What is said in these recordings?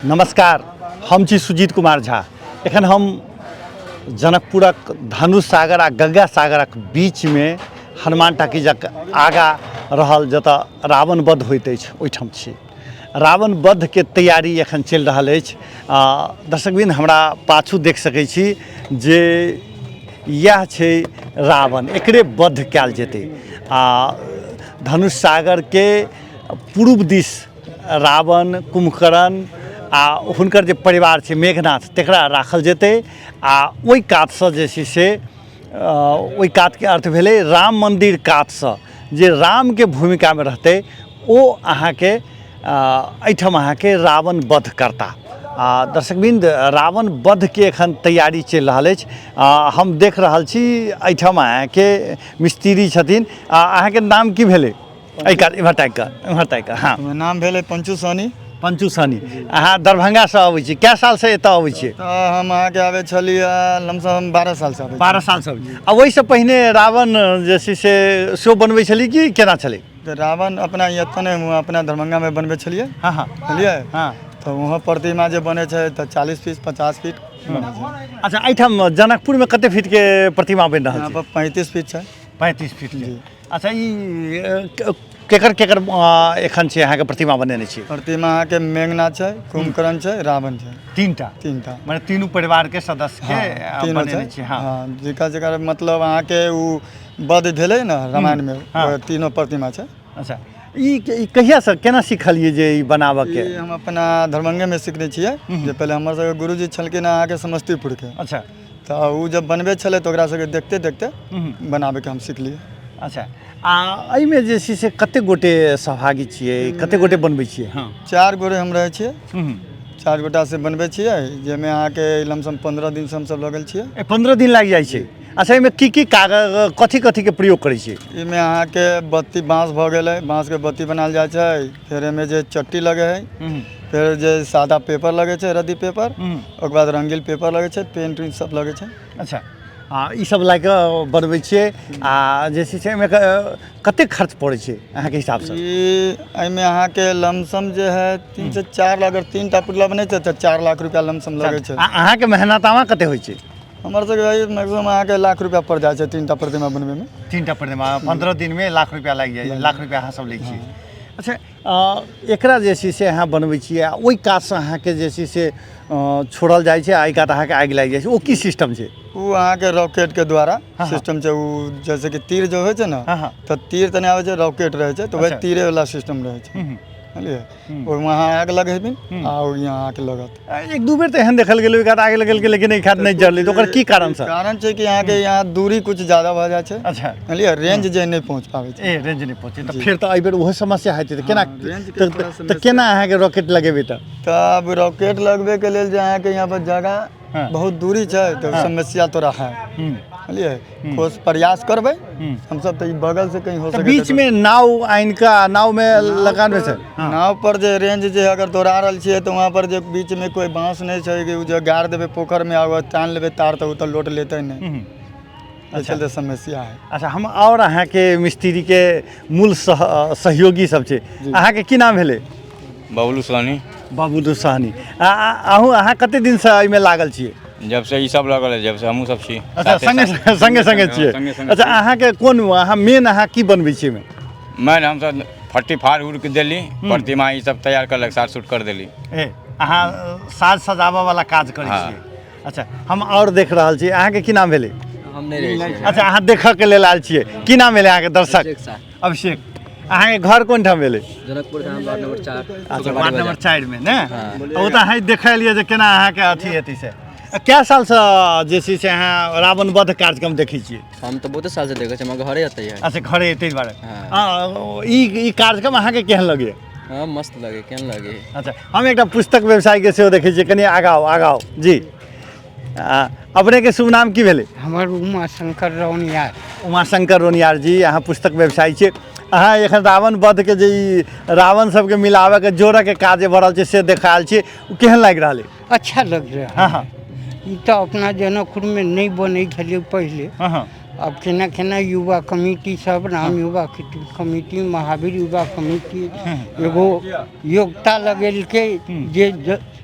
नमस्कार, हम छी सुजीत कुमार झा। एखन हम जनकपुरक धनुष सागर आ गंगा सागरक बीचमे हनुमान टाकीजक आगाँ रहल जतऽ रावण वध होइत अछि ओहिठाम छी। रावण वधके तैयारी एखन चलि रहल अछि। दर्शकवृन्द, हमरा पाछू देख सकै छी जे इएह छै रावण, एकरे वध कयल जेतै। आ धनुष सागरके पूर्व दिस रावण, कुम्भकर्ण आ हुनकर जे परिवार छै मेघनाथ, तकरा राखल जेतै। आ ओहि कातसँ जे छै से ओहि कातके अर्थ भेलै राम मन्दिर कातसँ जे रामके भूमिकामे रहतै ओ अहाँके एहिठाम अहाँके रावण वध करता। आ दर्शकवृन्द, रावण वधके एखन तैयारी चलि रहल अछि। हम देख रहल छी एहिठाम अहाँके मिस्त्री छथिन। आ अहाँके नाम की भेलै? एहि कात इम्हर ताकि कऽ, इम्हर ताकि कऽ। हँ, हमर नाम भेलै पंचू सहनी। पंचू सहनी, अहाँ दरभंगासँ अबै छी, कए सालसँ एतऽ अबै छियै? तऽ हम अहाँके आबै छलियै लमसम 12 सालसँ आबै छी। 12 सालसँ अबै छी। आ ओहिसँ पहिने रावण जे छै से सेहो बनबै छलियै कि केना छलै? तऽ रावण अपना एतऽ नहि, हुआँ अपना दरभंगामे बनबै छलियै। हँ हँ बुझलियै? हँ। तऽ वहाँ प्रतिमा जे बनै छै तऽ 40 फीट 50 फीट बनै छै। अच्छा, एहिठाम जनकपुरमे कते फीटके प्रतिमा बनि रहल यहाँ छै? पर 35 फीट छै। 35 फीट के। अच्छा, ई केकर केकर एखन छै अहाँके प्रतिमा बनेने छी? प्रतिमा अहाँके मेघनाथ छै, कुंभकर्ण छै, रावण छै। तीनटा? तीनटा। मने तीनू परिवारके सदस्यके तीनों बनेने छै। छी? हँ। हँ, जेकर जेकर मतलब अहाँके ओ वध भेलै ने रामायणमे, ओ तीनो प्रतिमा छै। अच्छा, ई कहियासँ केना सिखलियै जे ई बनाबऽके? ई हम अपना दरभंगेमे सिखने छियै, जे पहिले हमर सबके गुरुजी छलखिन अहाँके समस्तीपुरके। तऽ ओ जब बनबै छलै तऽ ओकरा सबके देखते देखते बनाबैके हम सिखलियै। अच्छा, आ एहिमे जे छै से कतेक गोटे सहभागी छियै, कतेक गोटे बनबै छियै? हँ। 4 गोटे हम रहै छियै, 4 गोटा से बनबै छियै, जाहिमे अहाँके लमसम 15 दिनसँ हमसब लगल छियै। 15 दिन लागि जाइ छै। अच्छा, एहिमे की की कागज, कथी कथीके प्रयोग करै छियै? एहिमे अहाँके बत्ती बाँस भऽ गेलै, बाँसके बत्ती बनायल जाइ छै। फेर एहिमे जे चट्टी लगै हइ, फेर जे सादा पेपर लगै छै, रद्दी पेपर, ओकर बाद रंगीन पेपर लगै छै, पेंट उंट सब लगै छै। अच्छा, आ ई सब लए कऽ बनबै छियै। आ जे छै से एहिमे कतेक खर्च पड़ै छै अहाँके हिसाबसँ? ई एहिमे अहाँके लमसम जे है 3 से 4 लाख, अगर 3 टा पुतला बनै छै तऽ 4 लाख रुपया लमसम लगै छै। आ अहाँके मेहनतामा कते होइ छै? हमर सबके मैक्सिमम अहाँके लाख रुपया पड़ि जाइ छै 3 टा प्रतिमा बनबैमे। 3 टा प्रतिमा 15 दिनमे लाख रुपया लागि जाइ, लाख रुपया अहाँ सब लै छियै। अच्छा, एकरा जे छै से अहाँ बनबै छियै आ ओहि कातसँ अहाँके जे छै से छोड़ल जाइ छै आ एहि कात अहाँके आगि लागि जाइ छै, ओ की सिस्टम छै? ओ अहाँके रॉकेटके द्वारा सिस्टम छै। ओ जैसे कि तीर जो होइ छै ने, तऽ तीर तऽ नहि आबै छै, रॉकेट रहै छै, तऽ वएह तीरेवला सिस्टम रहै छै, बुझलियै? ओहिमे अहाँ आगि लगेबिन आ ओ यहाँ अहाँके लगत। एक दू बेर तऽ एहन देखल गेलै, ओहि कात आगि लगेलकै लेकिन एहि कात नहि जरलै, तऽ ओकर की कारण छै? कारण छै कि अहाँके यहाँ दूरी कुछ ज्यादा भऽ जाइ छै। बुझलियै? रेंज जे नहि पहुँच पाबै छै। ए रेंज नहि पहुँचे तऽ फेर तऽ एहिबेर ओहो समस्या हेतै, तऽ केना? रेंजके थोड़ा तऽ केना अहाँके रॉकेट लगेबै तऽ? तऽ आब रॉकेट लगबैके लेल जे अहाँके यहाँ पर जगह बहुत दूरी छै, तऽ समस्या तोरा है, बुझलियै? कोशिश प्रयास करबै हमसब तऽ ई बगल से कहीं हो तऽ सके। बीचमे नाव आनि कऽ आ नावमे लगान छै? नाव पर जे रेंज जे अगर दौड़ा रहल छियै तऽ वहाँ पर जे बीचमे कोइ बाँस नहि छै कि ओ जे गाड़ देबै पोखरिमे आ ओ तानि लेबै तार, तऽ ओ तऽ लोट लेतै नहि। एहि चलते समस्या है। अच्छा, हम आओर अहाँके मिस्त्रीके मूल सहयोगी सब छै। अहाँके की नाम भेलै? बबलू सहनी। बबलू सहनी, अहूँ अहाँ कते दिनसँ एहिमे लागल छियै? जब से ई सब लगल है, जब से हमहूँ सब छी। अच्छा, साथे संगे संगे संगे छियै? संगे संगे। अच्छा, अहाँके कोन, अहाँ मेन अहाँ की बनबै छियै एहिमे? मैन हमसब फट्टी फाड़ उड़ के देली, प्रतिमा ई सब तैयार करलक, साट सूट कर देली। ए अहाँ साज सजाबऽ वाला काज करै हँ। छियै। अच्छा, हम आओर देख रहल छी, अहाँके की नाम भेलै? हम नहि रहै छियै। अच्छा, अहाँ देखऽके लेल आयल छियै। की नाम भेलै अहाँके? दर्शक अभिषेक साह। अभिषेक, अहाँके घर कोन ठाम भेलै? Janakpur Dham, ward number 4। अच्छा, वार्ड नंबर 4 मे ने। ओ तऽ अहाँ देखै एलियै जे केना अहाँके अथी हेतै से। कए सालसँ जे छै से अहाँ रावण वध कार्यक्रम देखै छियै? हम तऽ बहुते सालसँ देखै छियै, हमर घरे एतै है। अच्छा, घरे एतै दुआरे। हँ। ई कार्यक्रम अहाँके केहन लगैए? हँ, मस्त लगे, केहन लगे। अच्छा, हम एकटा पुस्तक व्यवसायीके सेहो देखै छियै, कनि आगाँ आउ, आगाँ आउ जी। अपनेके शुभ नाम की भेलै? हमर उमा शंकर रौनियार। उमाशंकर रौनियार जी, अहाँ पुस्तक व्यवसायी छियै। अहाँ एखन रावण वधके जे ई रावण सबके मिलाबऽके जोड़ऽके काज जे भऽ रहल छै से देखा रहल छियै, ओ केहन लागि रहल अइ? अच्छा लग रहा है। ई तऽ अपना जनकपुरमे नहि बनै छलै पहिले। हँ हँ आब केना केना युवा कमिटी सब, राम युवा कमिटी, महावीर युवा कमिटी एगो योग्यता लगेलकै जे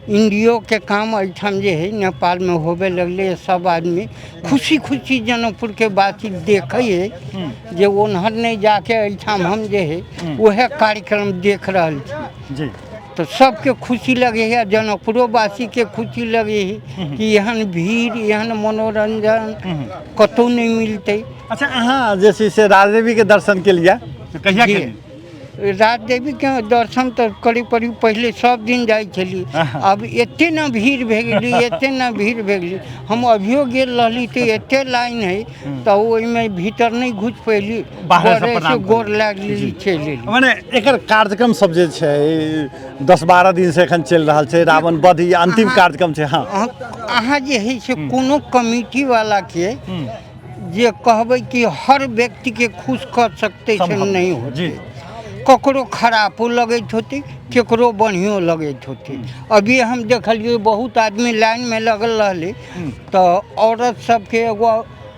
इंडियोके काम एहिठाम जे हइ नेपालमे होबे लगलै। सब आदमी खुशी खुशी जनकपुरके वासी देखै हइ जे ओन्हर नहि जाके एहिठाम हम जे हइ उएह कार्यक्रम देख रहल छी। जी। तऽ सबके खुशी लगै हइ आ जनकपुरो वासीके खुशी लगै हइ कि एहन भीड़, एहन मनोरंजन कतहु नहि मिलतै। अच्छा, अहाँ जे छै से राजदेवीके दर्शन केलियै तऽ कहिया जी। केलियै? राज देवीके दर्शन तऽ करीब करीब पहिले सब दिन जाइ छली, आब एते ने भीड़ भए गेली, एते ने भीड़ भए गेली। हम अभियो गेल रहली तऽ एते लाइन हइ तऽ ओहिमे भीतर नहि घुसि पैली, बाहरेसँ बाहरेसँ प्रणाम गोर लागली, चलि एली। मने एकर कार्यक्रम सब जे छै 10-12 दिन से एखन चलि रहल छै, रावण वध ई अंतिम कार्यक्रम छै। हँ, अहाँ जे हइ से कोनो कमिटी वालाके जे कहबै कि हर व्यक्तिके खुश कऽ सकतै से सम्भव नहि जी। होतै। ककरो खरापो लगैत होतै, केकरो बढ़िओ लगैत होतै। अभी हम देखलियै बहुत आदमी लाइनमे लगल रहलै तऽ औरत सबके एगो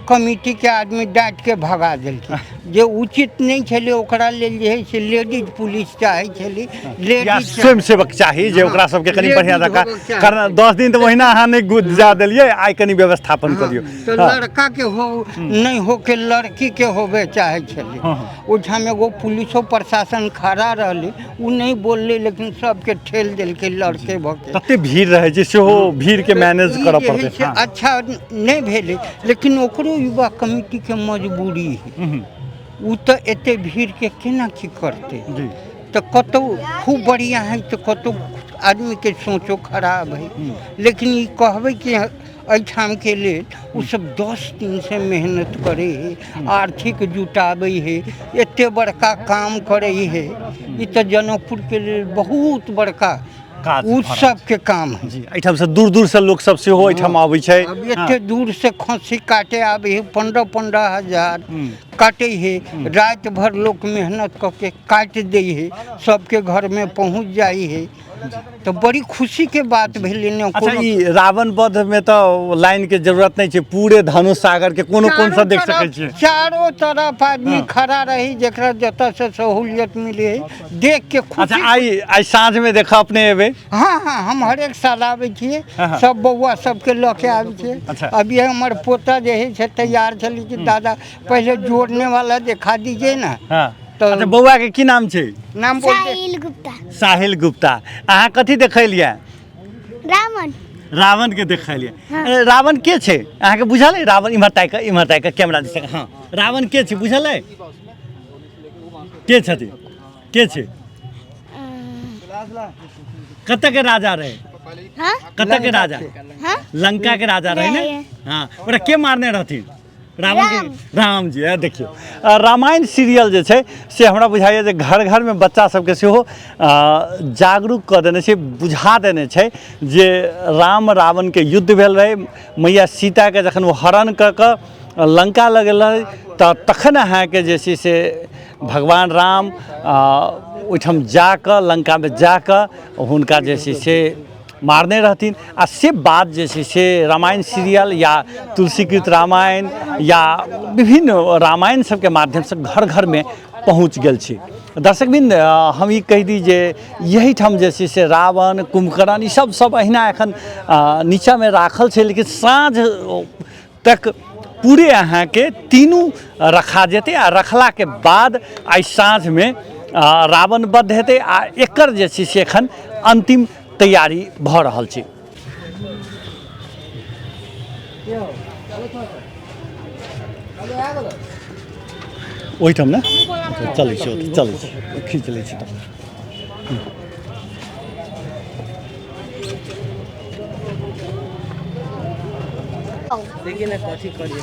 कमिटीके आदमी डाँटिके भगा देलकै, जे उचित नहि छलै। ओकरा लेल जे हइ से लेडीज पुलिस चाहै छलै, या लेडीज स्वयं सेवक चाही जे ओकरा सबके कनि बढ़िआँ लेडीज जकाँ होबक चाही। कारण 10 दिन तऽ ओहिना अहाँ नहि जा देलियै, आइ कनि व्यवस्थापन करियौ। तऽ लड़का के हो नहि होके लड़की के होबे चाहै छलै। ओहिठाम एगो पुलिसो प्रशासन खड़ा रहलै, ओ नहि बोललै, लेकिन सबके ठेल देलकै लड़के भऽ के। तते भीड़ रहै छै, सेहो भीड़के मैनेज ई करऽ जे हइ पड़तै। से अच्छा नहि भेलै, लेकिन ओकरो युवा कमिटीके मजबूरी है, ओ तऽ एते भीड़के केना की करतै? जी। तऽ कतहु खूब बढ़िआँ हइ तऽ कतहु आदमीके सोचो खराब हइ। लेकिन ई कहबै कि एहिठामके लेल ओसब 10 दिनसँ मेहनत करै हइ, आर्थिक जुटाबै हइ, एते बड़का काम करै हइ। ई तऽ जनकपुरके लेल बहुत बड़का काज भऽ रहल उत्सवके काम हइ। जी, एहिठामसँ दूर दूरसँ लोकसब सेहो एहिठाम अबै छै। अब एते दूर से खस्सी काटे आबै है, 15-15 हजार काटे है। राति भर लोक मेहनत कऽ के काटि दै है, सबके घरमे पहुँच जाइ है, तऽ बड़ी खुशीके बात भेलै ने। अच्छा, कोनो ई रावण वध में तऽ लाइन के जरूरत नहीं छै, पूरे धनुष सागर के कोनो कोन से देख सकै छियै। चारो तरफ आदमी खड़ा रही, जकरा जतऽ से सहूलियत मिले है देख के अच्छा, खुशी। आइ आइ साँझ में देखऽ अपने एबै? हाँ हाँ, हम हरेक साल आबै छियै। हाँ। सब बौआ सबके लऽ के आबै छियै। अच्छा। अभी हमर पोता जे है से तैयार छलै कि दादा पहिले जोड़ने वाला देखा दीजिए ना। हाँ। तऽ अच्छा, बौआ के की नाम छै? नाम बोलते। साहिल गुप्ता। साहिल गुप्ता। अहाँ कथी देखलियै? रावण। रावण के देखलियै। अरे, रावण के छै अहाँके बुझल अइ? रावण इम्हर ताकि कऽ, इम्हर ताकि कऽ कैमरा दिस। हँ, रावण के छै बुझल अइ? के छथिन, के छै, कतऽ के राजा रहै? हाँ। कतऽ के राजा? हाँ। लंका के राजा रहै ने? हाँ, ओकरा के मारने रहथिन रावण के? राम जी। देखियौ, रामायण सीरियल जे छै से हमरा बुझाइए जे घर घरमे बच्चा सबके सेहो जागरूक कऽ देने छै, बुझा देने छै जे राम रावणके युद्ध भेल रहै, मैया सीताके जखन ओ हरण कऽ कऽ लंका लऽ गेल रहै तऽ तखन अहाँके जे छै से भगवान राम ओहिठाम जाकऽ, लंकामे जाकऽ हुनका जे छै से मारने रहथिन। आ से बात जे छै से रामायण सीरियल या तुलसीकृत रामायण या विभिन्न रामायण सबके माध्यमसँ घर घरमे पहुँच गेल छै। दर्शकवृन्द, हम ई कहि दी जे यहीठाम जे छै से रावण, कुम्भकर्ण ई सब सब अहिना एखन नीचाँमे राखल छै, लेकिन साँझ तक पूरे अहाँके तीनू रखा जेतै आ रखलाके बाद आइ साँझमे रावण वध हेतै आ एकर जे छै से एखन अन्तिम तैयारी भऽ रहल छै। ओहिठाम ने चलै छै, ओतऽ चलै छै, खींच लै छी तऽ। देखिए ना कथी करिए।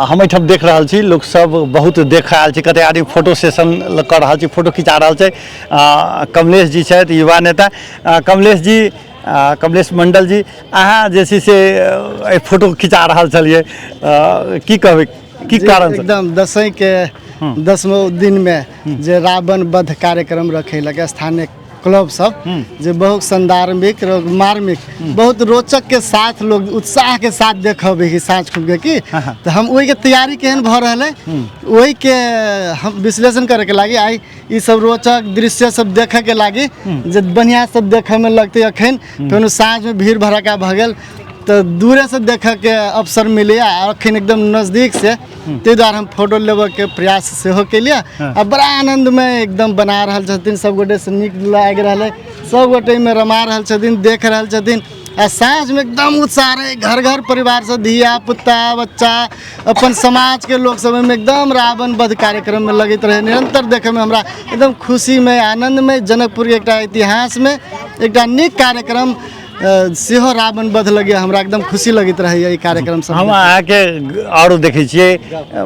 हम एहिठाम देख रहल छी लोकसब बहुत देख आयल छै, कते आदमी फोटो सेशन कऽ रहल छै, फोटो खिचा रहल छै। कमलेश जी छथि, युवा नेता। कमलेश जी, कमलेश मंडल जी, अहाँ जे छै से एहि फोटो खिचा रहल छलियै, की कहबै, की कारण से? एकदम दसैँ के 10वां दिन में जे रावण वध कार्यक्रम रखेलक स्थानीय क्लब सब जे बहुत संदार्भिक मार्मिक बहुत रोचक के साथ लोग उत्साह के साथ देखब कि साँझ खूब के की। तऽ हम ओहिके तैयारी केहन भऽ रहल है ओहिके हम विश्लेषण करे के लागी आइ ई सब रोचक दृश्य सब देखे के लागी जे बढ़िया सब देखे में लगतै। अखन फेर साँझ में भीड़ भड़ाका भऽ गेल तऽ दूरे से देखे के अवसर मिले आ अखन एकदम नजदीक से, ताहि दुआरे हम फोटो लेबऽ के प्रयास सेहो केलियै आ बड़ा आनन्दमे एकदम बना रहल छथिन सब गोटे से, नीक लागि रहल है, सब गोटे एहिमे रमा रहल छथिन, देख रहल छथिन आ साँझमे एकदम उत्साह रहै, घर घर परिवार सब धिया पुता बच्चा अपन समाजके लोक सब एहिमे एकदम रावण वध कार्यक्रममे लगैत रहै। निरन्तर देखैमे हमरा एकदम खुशीमे आनन्दमे जनकपुरके एकटा इतिहासमे एकटा नीक कार्यक्रम सेहो रावण वध लगैए, हमरा एकदम खुशी लगैत रहैए ई कार्यक्रम सब। हम अहाँके आरो देखै छियै।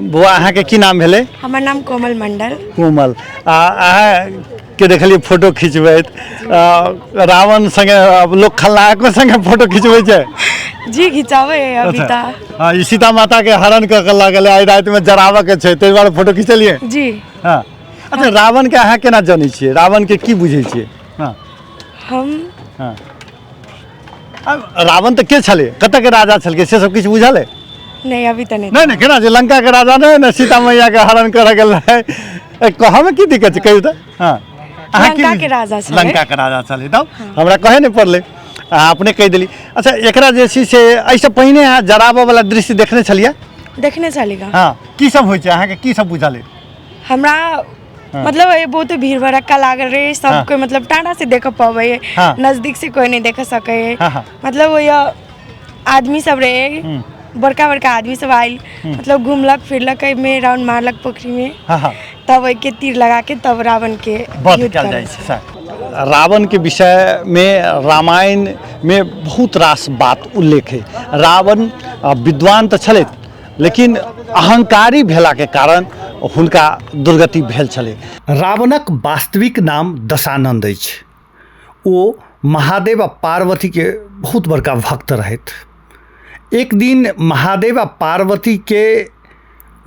बौआ अहाँके की नाम भेलै? हमर नाम कोमल मंडल। कोमल, आ अहाँके देखलियै फोटो खिचबैत रावण संगे, लोक खलनायको संगे फोटो खिचबै छै? जी खिचाबै है अभी तऽ। हँ, ई सीता माता के हरण कऽ के लऽ गेलै, आइ रातिमे जराबऽ के छै, ताहि दुआरे फोटो खिचलियै? जी। हँ, अच्छा रावण के अहाँ केना जनै छियै, रावण के की बुझै छियै? हँ हम हँ रावण तऽ के छलै, कतऽ के राजा छलकै से सब किछु बुझल है? नहीं अभी तऽ नहीं। नहीं नहीं केना जे लंका के राजा नहीं ने सीता मैया के हरण करऽ गेल रहै, कहऽमे की दिक्कत छै कहियौ तऽ? हँ लंका के राजा छलै। लंका के राजा छलै, तब हमरा कहै नहि पड़लै, अहाँ अपने कहि देली। अच्छा एकरा जे छै से एहिसँ पहिने अहाँ जराबऽ वला दृश्य देखने छलियै? देखने छलियै। हँ, की सब होइ छै अहाँके, की सब बुझल है? हमरा मतलब ये बहुत भीड़ भड़क्का लागल रहे सब। हाँ। कोई मतलब टाटा से देख पावे है। हाँ। नजदीक से कोई नहीं देख सके है। हाँ, हाँ। मतलब वो आदमी सब रहे, बड़का बड़का आदमी सब आयल, मतलब घूमलक फिरलक एहिमे राउंड मारलक पोखरी में। हाँ हाँ तब ओहिके तीर लगा के तब रावण के वध युद्ध कयल करै जाइ छै। सर रावण के विषय में रामायण में बहुत रास बात उल्लेख है। रावण विद्वान तऽ छलथि लेकिन अहंकारी भेलाके कारण हुनका दुर्गति भेल छलै। रावणक वास्तविक नाम दशानंद अछि। ओ महादेव आ पार्वतीके बहुत बड़का भक्त रहथि। एक दिन महादेव आ पार्वतीके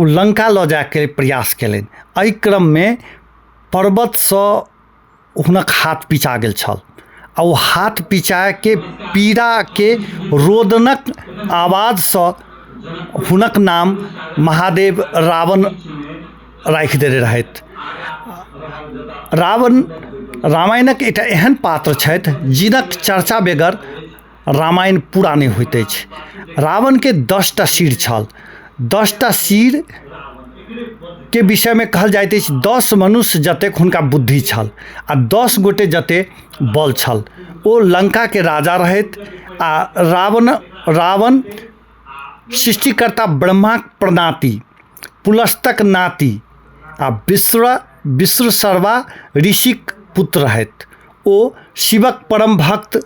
ओ लंका लऽ जायके प्रयास केलनि। एहि क्रममे पर्वतसँ हुनक हाथ पिचा गेल छल आ ओ हाथ पिचाके पीड़ाके रोदनक आवाजसँ हुनक नाम महादेव रावण राखि देने रहथि। रावण रामायणक एकटा एहन पात्र छथि जिनक चर्चा बगैर रामायण पूरा नहि होइत अछि। रावणके 10टा सिर छल। 10टा सिर के विषयमे कहल जाइत अछि 10 मनुष्य जतेक हुनका बुद्धि छल आ 10 गोटे जतेक बल छल। ओ लंकाके राजा रहथि आ रावण सृष्टिकर्ता ब्रह्माक प्रनाति पुलस्तक नाति आ विश्वशर्वा ऋषिक पुत्र रहथि। ओ शिवक परम भक्त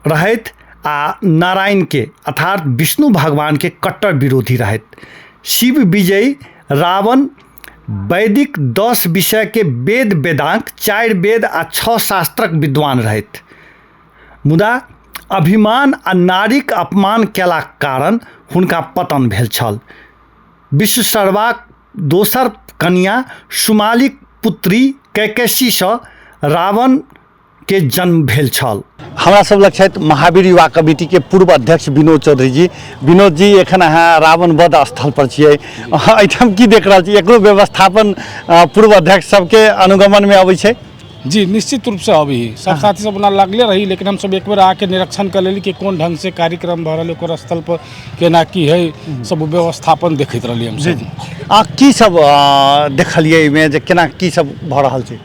रहथि आ नारायणके अर्थात विष्णु भगवानके कट्टर विरोधी रहथि। शिव विजयी रावण वैदिक 10 विषयके वेद वेदांत 4 वेद आ 6 शास्त्रक विद्वान रहथि। मुदा अभिमान आ नारीक अपमान कयलाक कारण हुनका पतन भेल छल। विश्वशर्वाक दोसर कन्या सुमालिक पुत्री कैकेयीसँ रावण के जन्म भेल छल। हमरा सब लग छथि महावीर युवा कमिटी के पूर्व अध्यक्ष विनोद चौधरी जी। विनोद जी, एखन अहाँ रावण वध स्थल पर छियै, एहिठाम की देख रहल छी? एकरो व्यवस्थापन पूर्व अध्यक्ष सबके अनुगमन में अबै छै? जी निश्चित रूप से अबै है। सब साथी सब अपना लागले रही, लेकिन हम सब एक बेर आके निरीक्षण कर लेली कि कोन ढंग से कार्यक्रम भऽ रहल, ओकर स्थल पर केना की है, सब व्यवस्थापन देखैत रहली हम सब। आ की सब देखलियै एहिमे जे केना की सब भऽ रहल छै?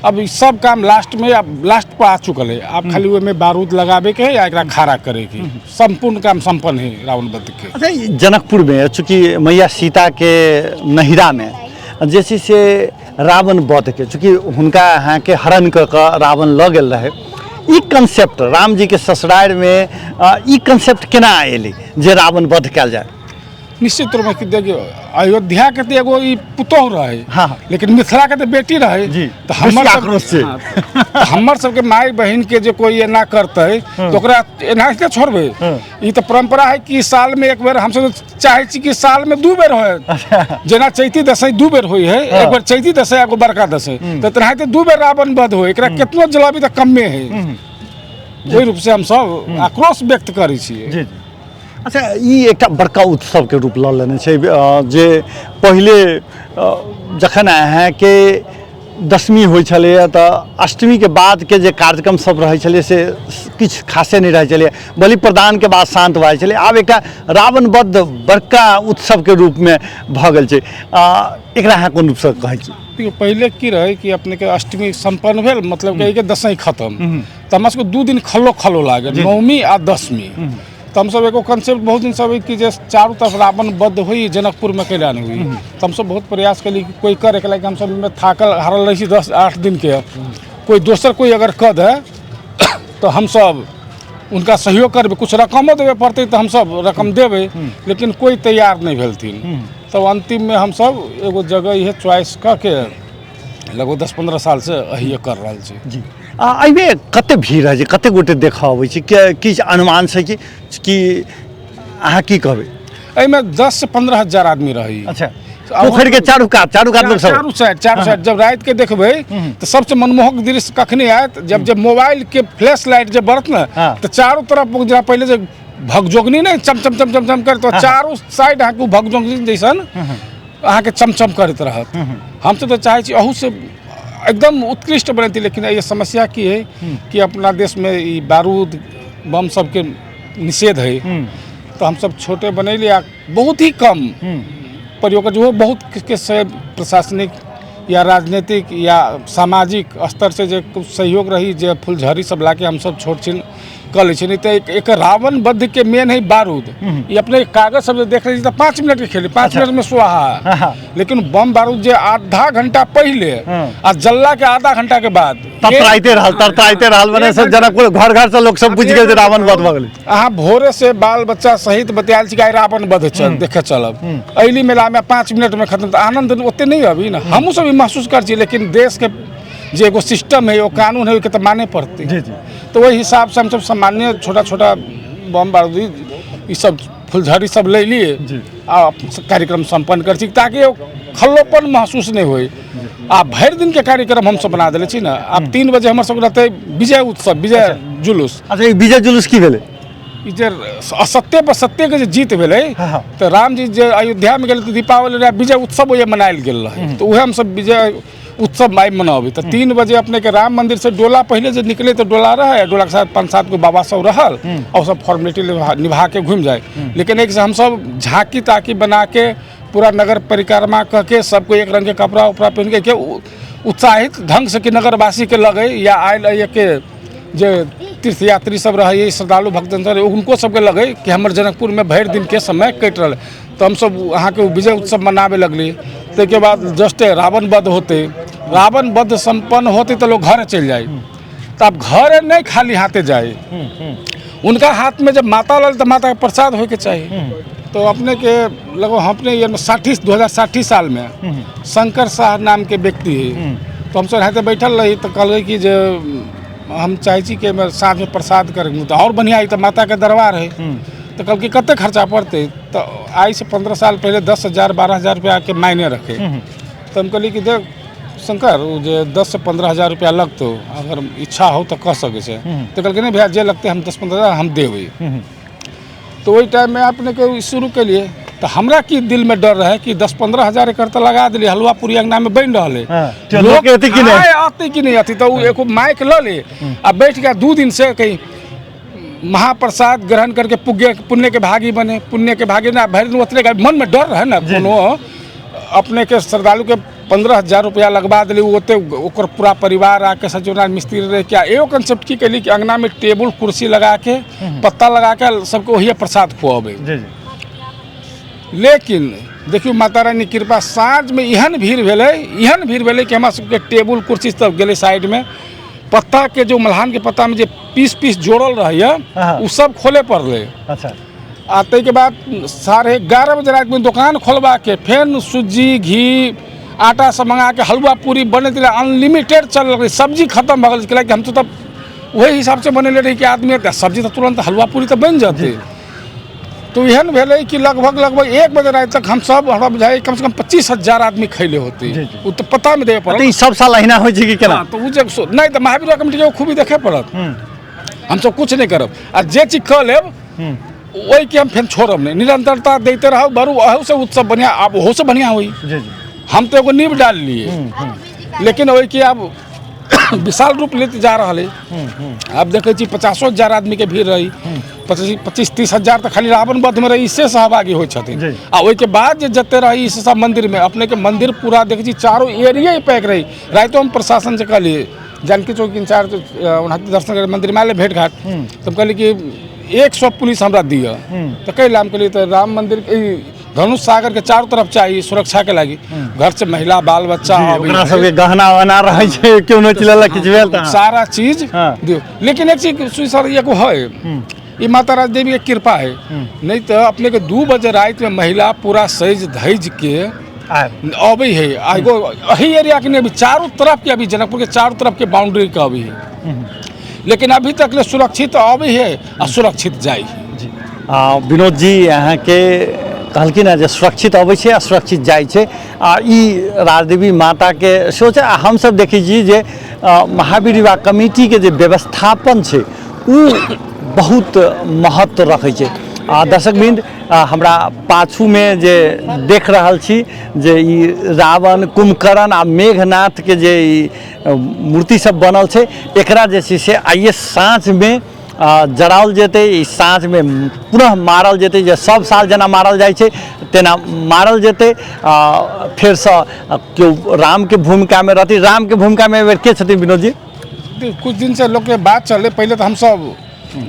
अब ई सब काम लास्ट में अब लास्ट पर आ चुकल है। आप खाली ओहिमे बारूद लगाबे के है या एकरा खड़ा करे के, संपूर्ण काम संपन्न है रावण वध के। अच्छा, ई जनकपुर में चूँकि मैया सीता के नहिरा में जे छै से रावण वध के चूँकि हुनका अहाँके हरण कऽ कऽ रावण लऽ गेल रहै, ई कंसेप्ट रामजी के ससुरारि में ई कंसेप्ट केना एलै जे रावण वध कयल जाय? निश्चित रूपमे कि देखियौ, अयोध्या के तऽ एगो ई पुतोह रहे, हाँ, हाँ। लेकिन मिथिला के तऽ बेटी रहे। जी, तऽ हमर बेसी सब- आक्रोश छै। हाँ, तऽ हमर सबके माय बहिन के जे कोई एना करतै तऽ ओकरा एनाहिते छोड़बै? ई तऽ परंपरा है कि साल में एक बेर, हमसब चाहै छी कि साल में 2 बेर होय। जेना चैती दशई 2 बेर होइ है, एक बेर चैती दशई, एगो बड़का दशई, तऽ तेनाहिते 2 बेर रावण वध होइ। एकरा केतनो जलाबी तऽ कमे है। ओहि रूप से हमसब आक्रोश व्यक्त करै छियै। जी जी। अच्छा, ई एकटा बड़का उत्सवके रूप लऽ लेने छै, जे पहिले जखन अहाँके दशमी होइ छलैए तऽ अष्टमीके बादके जे कार्यक्रम सब रहै छलै से किछु खासे नहि रहै छलैए, बलि प्रदानके बाद शान्त भऽ जाइ छलै। आब एकटा रावण वध बड़का उत्सवके रूपमे भऽ गेल छै। एकरा अहाँ कोन रूपसँ कहै छी? देखियौ, पहिले की रहै कि अपनेके अष्टमी सम्पन्न भेल, मतलब कि एहिके दशमी खतम, तऽ हमरा सबके 2 दिन खलो खलो लागल, नवमी आ दशमी। तऽ हमसब एगो कॉन्सेप्ट बहुत दिन सब कि जे चारू तरफ रावण वध होइ, जनकपुरमे कैला नहि होइ। तऽ हमसब बहुत प्रयास केली कि कोइ करे, कैला कि हमसब एहिमे थाकल हारल रहै छी 10-8 दिनके, कोइ दोसर कोइ अगर कऽ दे तऽ हमसब उनका सहयोग करबै, कुछ रकमो देबे पड़तै तऽ हमसब रकम देबै, लेकिन कोइ तैयार नहि भेलथिन। तब अन्तिममे हमसब एगो जगह इहे चॉइस कऽ के लगभग 10-15 साल से एहिए कर रहल छी। जी, आ एहिमे कते भीड़ रहै छै, कते गोटे देखऽ अबै छै, किछु अनुमान छै कि अहाँ की कहबै? एहिमे 10 से 15 हजार आदमी रहै। अच्छा, पोखरि के चारू कात, चारू कात लोक सब। चारू साइड, चारू साइड। जब राति के देखबै तऽ सबसे मनमोहक दृश्य कखने आयत, जब जब मोबाइल के फ्लैश लाइट जब बरत ने, तऽ चारू तरफ जेना पहिले जे भगजोगनी नहि चम चम चम चम चम करत, तऽ चारू साइड अहाँके ओ भगजोगनी जैसन अहाँके चमचम करैत रहत। हमसब तऽ चाहै छी अहू से एकदम उत्कृष्ट बनैती, लेकिन एहि समस्या की है कि अपना देशमे ई बारूद बम सबके निषेध है, तऽ हमसब छोटे बनैली आ बहुत ही कम प्रयोग, जो बहुत के से प्रशासनिक या राजनीतिक या सामाजिक स्तर से जे कुछ सहयोग रही, जे फुलझड़ी सब लाके हमसब छोट छिन कऽ लै छी। नहीं तऽ एक रावण वध के मेन है बारूद। ई अपने कागज सब जे देख रहे छी तऽ 5 मिनट के खेल, 5 मिनट में स्वाहा, लेकिन बम बारूद जे आधा घंटा पहले आ जल्ला के आधा घंटा के बाद तड़तड़ाइते रहल, तड़तड़ाइते रहल, मने सब जनकपुर घर घर से लोग सब बुझि गेल जे रावण वध भऽ गेलै। अहाँ भोरे से बाल बच्चा सहित बतियाल छी कि आइ रावण वध चल देखे चलब, अइली मेला में 5 मिनट में खत्म, तऽ आनंद ओते नहीं अभी ना। हमहूँ सब ई महसूस कर छी, लेकिन देश के जे एगो सिस्टम है, ओ कानून है, ओहिके तऽ माने पड़तै। जी जी। तऽ ओहि हिसाब से हमसब सामान्य छोटा छोटा बम बारूद ई सब फुलझड़ी सब ले लिए आ कार्यक्रम सम्पन्न कर छी, ताकि ओ खल्लोपन महसूस नहीं होय। आ भरि दिन के कार्यक्रम हमसब बना देले छी ना। आब 3 बजे हमर सबके रहतै विजय उत्सव, विजय जुलूस। अच्छा, ई विजय जुलूस की भेलै? ई जे असत्य पर सत्य के जे जीत भेलै, तऽ राम जी जे अयोध्या में गेलै तऽ दीपावली रहै, विजय उत्सव ओहिमे मनायल गेल रहै, तऽ उएह हमसब विजय उत्सव आइ मनाबै। तऽ 3 बजे अपने के राम मंदिर से डोला पहले जे निकले तऽ डोला रहे, डोला के साथ 5-7 गो बाबा सब रहल और सब फॉर्मेलिटी निभा के घूम जाए। लेकिन एक से हमसब झांकी ताकी बना के पूरा नगर परिक्रमा कह के सबको एक रंग के कपड़ा उपड़ा पहन के उत्साहित ढंग से कि नगरवासी के लगे या आयल के जे तीर्थयात्री सब रहे, श्रद्धालु भक्तजन सब रहे, उनको सबके लगे कि हमर जनकपुर में भरि दिन के समय कटि रहल। तऽ हमसब अहाँके विजय उत्सव मनाबे लगली। ताहिके बाद जस्टे रावण वध होते, रावण वध सम्पन्न होते तऽ लोग घर चलि जाए। तऽ आब घर नहीं खाली हाथे जाए, उनका हाथ में जब माता लल तऽ माता के प्रसाद होइके चाही। तो अपने के लगभग हम अपने ये 2060 साल में शंकर शाह नाम के व्यक्ति है, तो हमसब हाथे बैठल रही तऽ कहल कि जे हम चाहै छी कि एहिमे साँझमे प्रसाद करेंगे तऽ और बढ़िया, ई तऽ माता के दरबार है। तऽ कहलकै कते खर्चा पड़तै? तऽ आइ से 15 साल पहले 10,000 12,000 रुपया के मायने रखे। तऽ हम कहलियै कि देख शंकर, ओ जे 10 से 15 हजार रुपया लगतौ, अगर इच्छा हो तऽ कह सकै छै। तऽ कहलकै नहीं भैया, जे लगतै हम 10-15 हजार हम देबै। तऽ ओहि टाइममे अपने के शुरू केलिए। तऽ हमरा की दिल में डर रहे कि 10-15 हजार एकर तऽ लगा दिलियै, हलुआ पूरी अंगना में बनि रहल है, लोग अथी कि नहीं? खाए अथी कि नहीं अथी, तऽ ओ एगो माइक लऽ ले आ बैठ गया 2 दिन से कहीं महाप्रसाद ग्रहण करके पुण्य के भागी बने, पुण्य के भागी ना भरि दिन उतरे मन में डर रहे ना। कोनो अपने के श्रद्धालु के 15,000 रुपया लगवा दिली, ओते ओकर पूरा परिवार आके सचोना मिस्त्री रहे क्या एगो कंसेप्ट की कैली कि अंगना में टेबुल कुर्सी लगा के पत्ता लगा के सबके वही प्रसाद खुआबे। लेकिन देखियौ माता रानी कृपा, साँझ में एहन भीड़ भेलै, एहन भीड़ भेलै कि हमरा सबके टेबुल कुर्सी सब गेलै साइड में, पत्ता के जो मलहान के पत्ता में जे पीस पीस जोड़ल रहैया उ सब खोले पड़लै। अच्छा। आ ताहिके बाद 11:30 बजे रातिमे दोकान खोलबाके फेर सुज्जी घी आटा सब मंगा के हलवा पूरी बनैत रहै, अनलिमिटेड चल रहै, सब्जी खत्म भऽ गेल। कैलाकि हम तो तब वही हिसाब से बनेले रही कि आदमी सब्जी तऽ तुरंत हलवा पूरी तऽ बनि जेतै। तो एहन भेलै कि लगभग लगभग 1 बजे राति तक हम सब, हमरा बुझाइ कम से कम 25,000 आदमी खैले होते, ओ तऽ पता मे देबे पड़ल। ई सब साल अहिना होइ छै कि केना? तऽ ओ जे नहि तऽ महावीर कमिटी के खूबी देखे पड़त। हमसब कुछ नहि करब आ जे चीज कऽ लेब ओहिके हम फेर छोड़ब नहि, निरंतरता दैते रहब। बरू अहू से उत्सव बढ़िआँ, आब ओहो से बढ़िआँ होइ। हम तऽ एगो नींव डाललियै, लेकिन ओहिके आब विशाल रूप लेते जा रहल है। आब देखै छी 50,000 आदमी के भीड़ रही, 25-30 हजार तऽ खाली रावण वध में रही से सहभागी होइ छथिन। आ ओहिके बाद जे जते रही से सब मंदिर में, अपने के मंदिर पूरा देखै छी चारू एरिया पैक रही। रातिो हम प्रशासन से कहलियै, जानकी चौक इंचार्ज ओनाहिते दर्शन करे मंदिर में आयल भेट घाट, तऽ हम कहलियै कि 100 पुलिस हमरा दिअ। तऽ कैला हम कहलियै तऽ राम मंदिर धनुष सागर के चारों तरफ चाहिए सुरक्षा के लागी, घर से महिला बाल बच्चा ओकरा सबके गहना वहना रहै छै, केओ नोचि लेलक किछु भेल तऽ सारा चीज दियौ। लेकिन एक चीज सुई सर एगो है, ई माता राज देवी के कृपा है, नहीं तो अपने के 2 बजे राति में महिला पूरा सज धज के अबै है। एगो एही एरिया के नहीं, अभी चारों तरफ के, अभी जनकपुर के चारों तरफ के बाउंड्री के अभी है, लेकिन अभी तक ले सुरक्षित अबै है आ सुरक्षित जाइ है। विनोद जी अहाँके कहलखिन हँ जे सुरक्षित अबै छै आ सुरक्षित जाइ छै, आ ई राजदेवी माताके सोच। आ हमसब देखै छी जे महावीर विवाह कमिटीके जे व्यवस्थापन छै ओ बहुत महत्व रखै छै। आ दर्शकवृन्द, हमरा पाछूमे जे देख रहल छी जे ई रावण, कुंभकर्ण आ मेघनाथके जे ई मूर्ति सब बनल छै, एकरा जे छै से आइए साँझमे जराओल जेतै। ई साँझमे पुनः मारल जेतै, जे सब साल जेना मारल जाइ छै तेना मारल जेतै। फेरसँ केओ रामके भूमिकामे रहतै। रामके भूमिकामे एहि बेर के छथिन विनोद जी? कुछ दिनसँ लोकके बात चललै, पहिले तऽ हमसब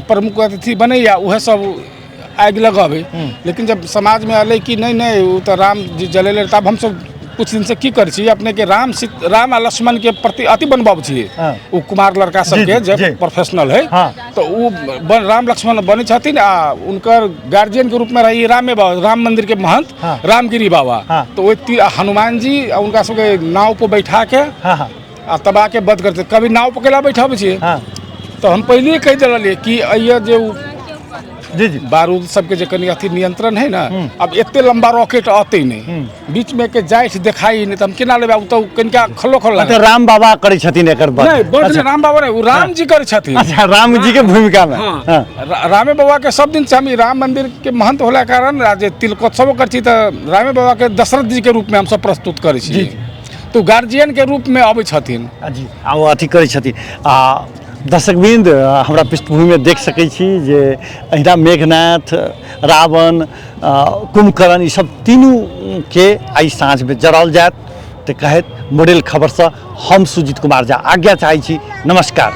प्रमुख अतिथि बनैया उएह सब आगि लगबै, लेकिन जब समाजमे एलै कि नहि नहि ओ तऽ राम जी जलेले, तब हमसब कुछ दिन से की करै छी अपने के राम राम आ लक्ष्मण के प्रति अति बनबाबै छियै। ओ कुमार लड़का सबके जे प्रोफेशनल है, तो ओ राम लक्ष्मण बनै छथिन आ उनकर गार्जियन के रूप में रही रामे बाबा, राम मंदिर के महंत रामगिरी बाबा। तो ओहि हनुमान जी आ उनका सबके नाव पर बैठा के आ तब आके वध करते। कभी नाव पर केला बैठाबै छियै तो हम पहले कहि देलियै कि अइया जे जी जी बारूद सबके जे कनि अथी नियंत्रण है ना, अब एते लंबा रॉकेट अतै नहीं, बीच में के जाइत देखाई नहीं, तो हम केना लेबै? तो कनिका खलो खलो लागत। राम बाबा करै छथिन एकर बध? नहीं, बध राम बाबा नहीं, ओ राम जी करै छथिन। अच्छा, राम जी के भूमिका में। रामे बाबा के सब दिन से हम राम मंदिर के महंत होला कारण जे तिलकोत्सव करै छी तऽ रामे बाबा के दशरथ जी के रूप में हम सब प्रस्तुत करै छी, तो गार्जियन के रूप में अबै छथिन जी, आ ओ अथी करै छथिन। आ दर्शकवृन्द, हमरा पृष्ठभूमिमे देख सकै छी जे अहिना मेघनाथ, रावण, कुंभकर्ण ई सब तीनूके आइ साँझमे जराओल जायत। तऽ कहैत मॉडल खबरसँ हम सुजीत कुमार झा आज्ञा चाहै छी। नमस्कार।